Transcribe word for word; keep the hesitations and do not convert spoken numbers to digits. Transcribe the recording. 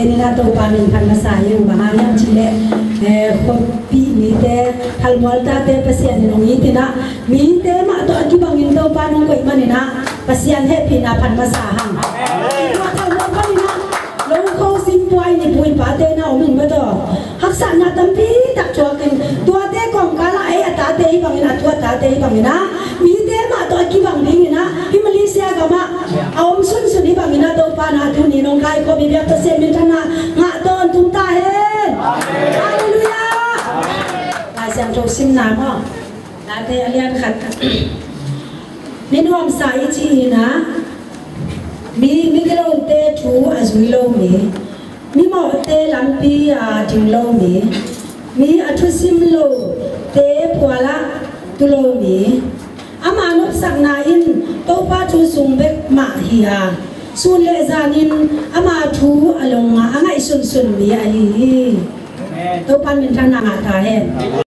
Tua in ah Topa minthan masa hi. Bang hang hiam cih leh, eh, khuapi mite, Thalmual tate Pasian in hong it in ah, mite mah tawh a kibangin Topa in hong koih manin ah Pasian hehpihna phat masa hang. Tua Thalmual panin ah lo kho sim puai ni pu i pate na om in maw, tua haksatna tampi tak thuak in, tuate kongkal ah ei a tate hi bangin, a tu a tate hi bangin ah, mite mah tawh a kibang dingin ah hih Malaysia gam ah a om sunsun hi bangin ah Topa in ah tuni in hong kaikhawm i biak Pasian minthanna ngah tawntung ta hen. Halleluiah. Lai Siangtho simna maw, Late a lian khat. Mi nuamsa i cih in ah, mi, migilote thu a zui lo mi, mimawhte lampi a ding lo mi, mi a thusim lote phual ah tu lo mi, ama nopsakna in Topa thu sung bek mah hi a, sun le zanin ama thu a long ah a ngaihsunsun mi ahi hi. Topa in minthanna ngah ta hen.